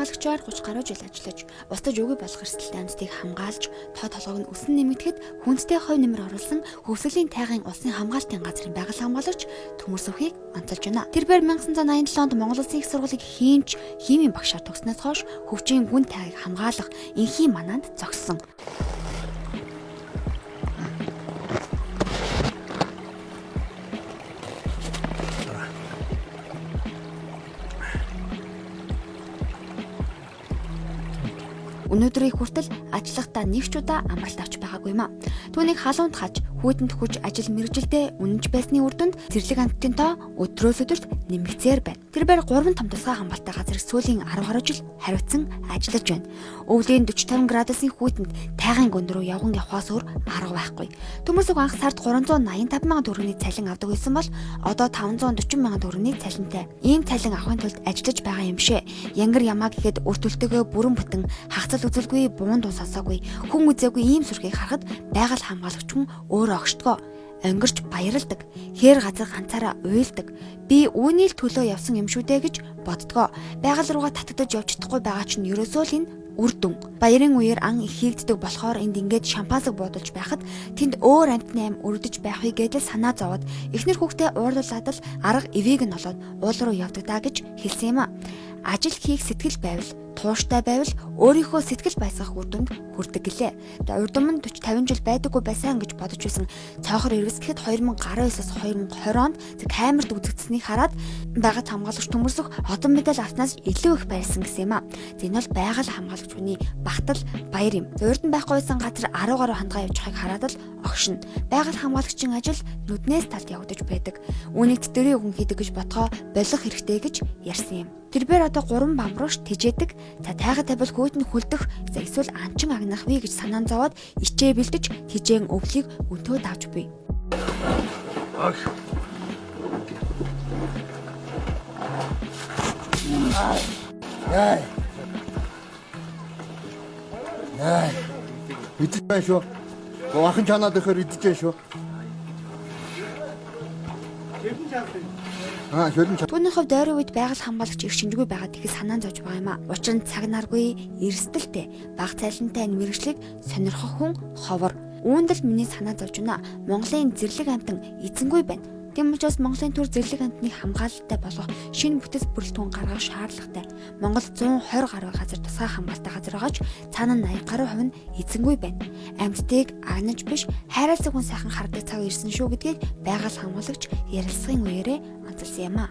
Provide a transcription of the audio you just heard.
хамгаалагчаар 30 гаруй жил ажиллаж, устдаж үгүй болох эрсдэлтэй амьтдыг хамгаалж, тоо толгойг нь өсөн нэмэгдэхэд хүндтэй хувь нэмэр оруулсан Хөвсгөлийн тайгын улсын хамгаалтын газрын байгаль хамгаалагч Төмөрсөвхийг онцолж байна. Тэрээр 1987 онд Монгол Улсын их сургуулийг хиймч химийн багшаар төгссөнөөс хойш хөвчийн гүн тайгийг хамгаалах энхийн манаанд зогссон. Өнөөдрийг хүртэл ажиллахдаа нэг ч удаа амралт авч байгаагүй юм а. Түүнийг халуунд хаж, хүүтэнд хурж ажил мэргэжилдээ үнэнч байсны үр дүнд зэрлэг амьтдын тоо өдрөөс өдөрт нэмэгдсээр байна. Тэр бээр 3 том тусгай хамгаалалттай газар сүүлийн 10 гаруй жил хариуцсан ажиллаж байна. Өвлийн 40-50 градусын хүүтэнд тайгын гүн рүү явган явхаас өөр арга байхгүй. Төмөрсөг анх сард 385 мянган төгрөгийн цалин авдаг байсан бол одоо 540 мянган төгрөгийн цалинтай. Ийм цалин авахын тулд ажиллаж байгаа юм шээ. Янгар ямаа гэхэд үр төлтөөгөө бүрэн бүтэн хагцал үзүүлгүй, буун дуу сонсоогүй, хүн үзээгүй ийм сүрхийг харахад байгаль хамгаалагч хүн өөрөө огшдгоо онгирч баярладаг. Хээр газар ганцаараа уйлдаг. Би үүний л төлөө явсан юм шүү дээ гэж боддгоо. Байгаль руугаа татагдаж явж чадахгүй байгаа чинь ерөөсөө л энэ үр дүн. Баярын үеэр ан их хийгддэг болохоор энд ингээд шампансаг буудалж байхад тэнд өөр амьтны ам өрдөж байхыг гэдэл санаа зовоод эхнэр хүүхдээ уурлуулад л арга эвийг нь олоод уул руу явдаг даа гэж хэлсэн юм а. Ажил хийх сэтгэл байвал, тууштай байвал өөрийнхөө сэтгэл баясгах үр дүнд хүрдэг гэлээ. За урд өмнө 40 50 жил байдаггүй байсан гэж бодож байсан цоохор эргэс гэхэд 2019-аас 2020 онд камерт үзэгдсэнийг хараад байгаль хамгаалагч Төмөрсөх одон медаль авснаас илүү их баярлсан гэсэн юм а. За энэ бол байгаль хамгаалагч хүний багтал баяр юм. За урд нь байхгүй байсан газар 10 гаруй хандгаа явж байгааг хараад л огшино. Байгаль хамгаалагчийн ажил нүднээс талд явагдаж байдаг. Үүнийг тэтгэврийн хүн хийдэг гэж бодгоо болох хэрэгтэй гэж ярьсан юм. Тэрээр одоо 3 бамбрууш тэжээдэг. За тайга тавил хүйт нь хөлдөх, за эсвэл анчин агнах вэ гэж санаан зовоод ичээ бэлдэж тэжээн өвлийг өнтөө давж буй. Яй. Яй. Идэж байна шүү. Баахан чанаад ихээр идэж байна шүү. Аа, шөлөн чанаа. Түүний хувьд ойрын үед байгаль хамгаалагч их шинжгүй байгаад ихэд санаан зовж байгаа юм а. Учир нь цаг наргүй, эрсдэлтэй, бага цалинтай энэ мэргэжлийг сонирхох хүн ховор. Үүнд л миний санаа зовж байна. Монголын зэрлэг амьтан эзэнгүй байна. Тийм учраас Монголын төр зэрлэг амьтныг хамгаалалтай болгох шинэ бүтэц бүрэлдэхүүн гаргах шаардлагатай. Монгол 120 гаруй газар тусгай хамгаалалтай газар байгаа ч цаана нь 80 гаруй хувь нь эзэнгүй байна. Амьтдыг агнаж биш хайрласан хүн сайхан хардаг цаг ирсэн шүү гэдгийг байгаль хамгаалагч ярилцлагын үеэрээ онцолсон юм а.